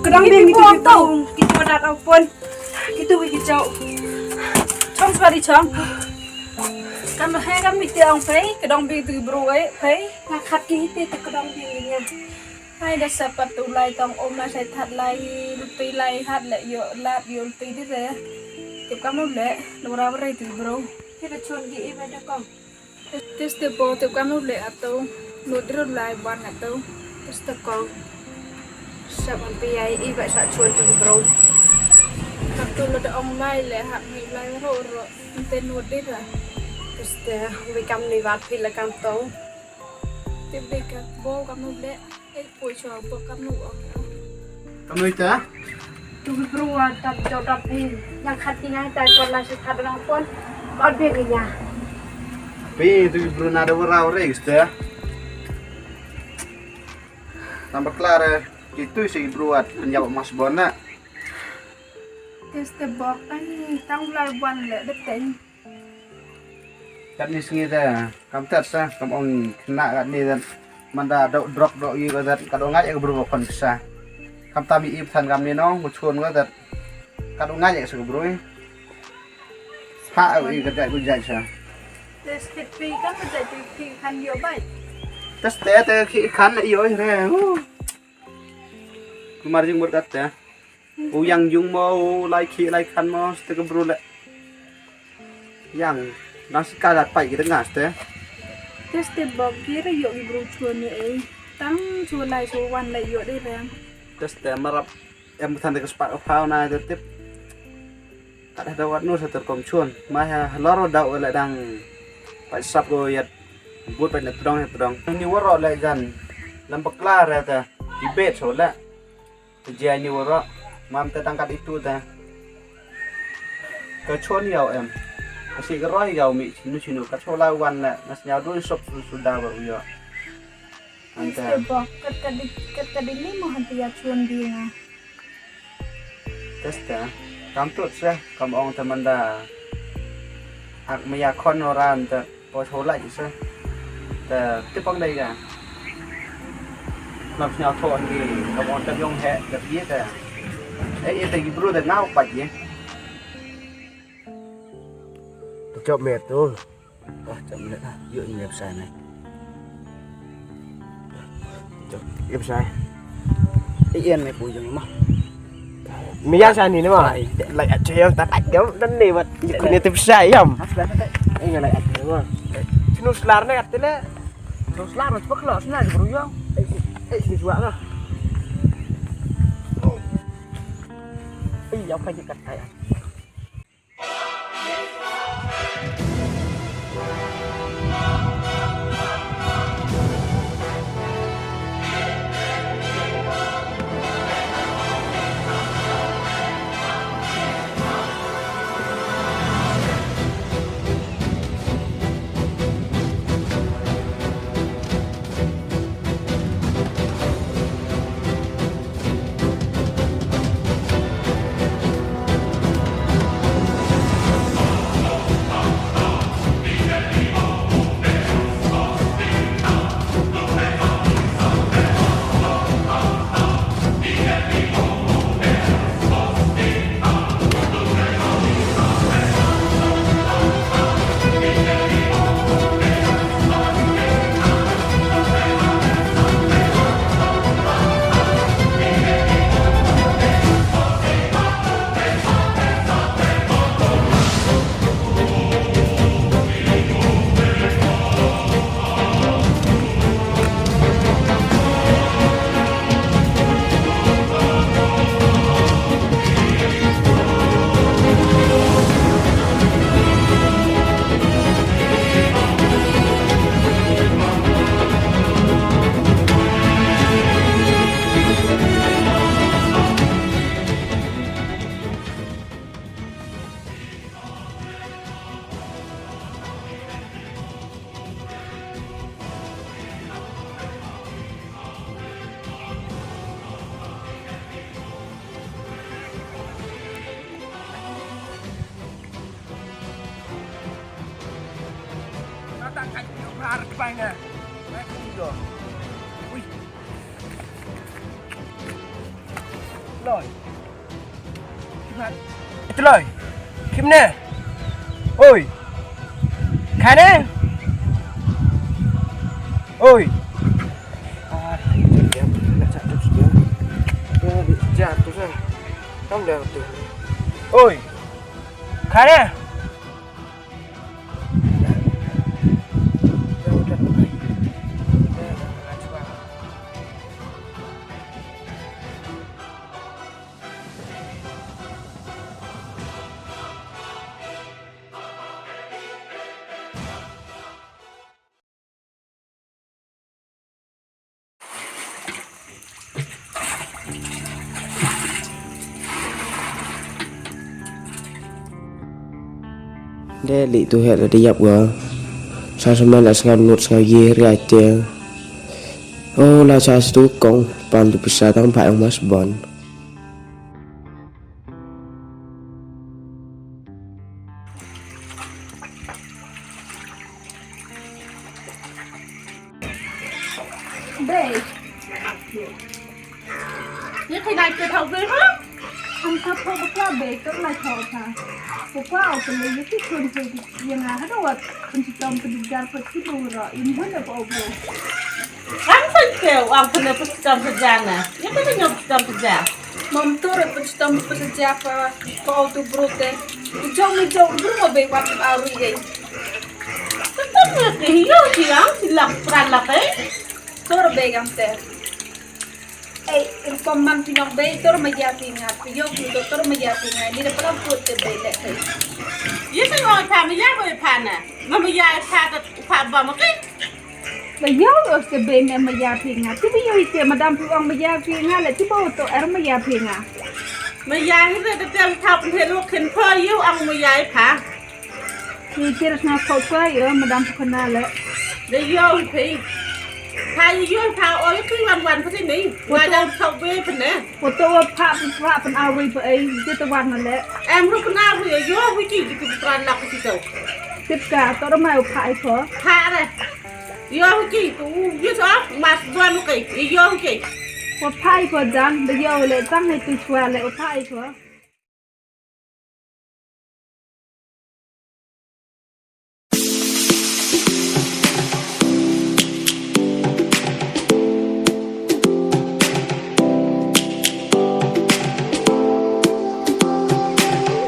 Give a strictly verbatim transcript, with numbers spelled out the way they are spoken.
Dang biang ïa ki bru, ki bru da ka pun. Kitu ki jauh. Chong swa di chong. Kam he kam mih te ong pei, ka dang biang ïa ki bru eh pei. Nga khat ki te te ka dang biang ïa nga. Hai da sa pat tu lai tong um na sai that lai, luti lai hat le ïoh lad ïoh luti di re. Tip kam nu le, nu ra re tu bru. Te da chon ki i ba da kong. Te step bo tip kam nu le atu, nu dru lai ban atu. Te step kong. Sa ban pi ai i ba sa chon tu bru. Kam tu le da ong lai le hat mi lai ro ro. Te nu di ra. Te step wi kam ni wat pi le kam tong. Tip di ka bo kam nu le. Ei, poi shuwa ba kam nu ong. Kam nu ita? Tu ki bru wa tat jawdap ni. Yang khat ki ngai tai kon la shi khat dang pon. Ba bi ni nya. Pi tu ki bru na da wa rau re iste. Tam bakla re. Kitu shi ki bru wa. An yap mas bon na. Tes te bok ai tang lai wan le de teng. Katni sngi te kam tat sa kam ong khynnah katni te man da dok drok dok i ko te ka dok ngai ka bru ko khon sa. Kam tam i ip than kam ni nong ko chun ko te ka dok ngai sa ko bru. Ha i ka jai ko jai sa. Tes te pi kam ka jai pi khan yo bai. Tes te te khi khan yo re. Kumar jing mur kat te. U yang jung mo u lai khi lai khan mo ste ka bru le. Yang nang si ka la pai ki tengah ste. Te ste bok ki re yo ki bru chun ni ei. Tang chu lai chu wan lai yo de rem. Te ste marap em than de ka spak ka phau na de tip. Kat da wat nu sa ter kom chun. Ma ha lor da u le dang pai sap ko yat. But pai na trong yat trong. Ni waro le jan. Lam bakla re ta. Ki bet so le. Te jia ni wara mam te tang kat itu te. Ka chon yau em. Ka si ka roi yau mi chinu chinu ka chola wan na na snya doi sop su su da ba u yo. Ante. Este bok kat ka di kat ka di ni mo han te ya chon di nga. Testa. Kam tut se kam ong te manda. Ak maya khon oran te. Poi sholai se. Te tipang dai ga. Nap sñiaw tho ni ka mon ka yong he ka ye te. E e te ki bru de ngau pa ye. Te chop me tu. Ah, chop me ta. Yo ni sai ne. Chop ye sai. E e ne pu jong ma. Mia sa ni ma. Lai at che ta pat gam dan ni mat. Ni tip sa yam. Ai ngai lai at ma. Sinu slar ne at le. Sinu slar mat paklo sna bru yo. Ai sini suak lah. Ai ya pa kat ai. Ui. Tloi. Tloi. Khim ne. Oi. Kane. Oi. Oi. Kane. Dei li tu het da yap ga. Sa sa men la sngar nut sngar ye ria te. Oh la sa stu kong pan tu pisa tang ba ang mas bon. Bei. Ye khlai te thau bei ha? Ang ka pho ka pla bei ka lai thau ta. Ko pa o ka le ye ki kun ko ye nga ha do wat kun ti tom ka di gar ko ti bu ro in hun ko bu. Ang pun te ang pun ne pun ti tom ka jana. Ye ka ne pun ti tom ka ja. Mom tu re pun ti tom pun ti ja pa ko tu bru te. Jong mi jong bru mo bei wat a ru ye. Tetem ngi ki hiu ki ang ki lak pran lak eh. Tor bei gam te. Ei, in kom man pi nok bei tor ma ya pi nga pi yok ni tor ma ya pi nga ni da pran put te bei le te. Ye sa ngoi pha ma ya ngoi pha na. Ma ma ya pha ka pha ba ma ki. Ba yo os te bei me ma ya pi nga. Ti bi yo ite madam pi ong ma ya pi nga le ti bo to er ma ya pi nga. Ma ya hi re te te thap he lo khen pha yo ang ma ya pha. Ni kir sna khop ka yo madam pukana le. De yo hi phi. Pha yo pha o yo phi wan wan phi ni. Wa dang khop be phi ne. Wa to wa pha pha pha pha a wi phi ai de to wan le. Em ru pha na wi yo wi ki ki pran lak ki to. Tip ka to ro mai pha ai ko. Pha re. Yo wi ki tu yo so mas wan ki yo wi ki. Wa pha ai ko dang de yo le tang hai tu chwa le wa pha ai ko.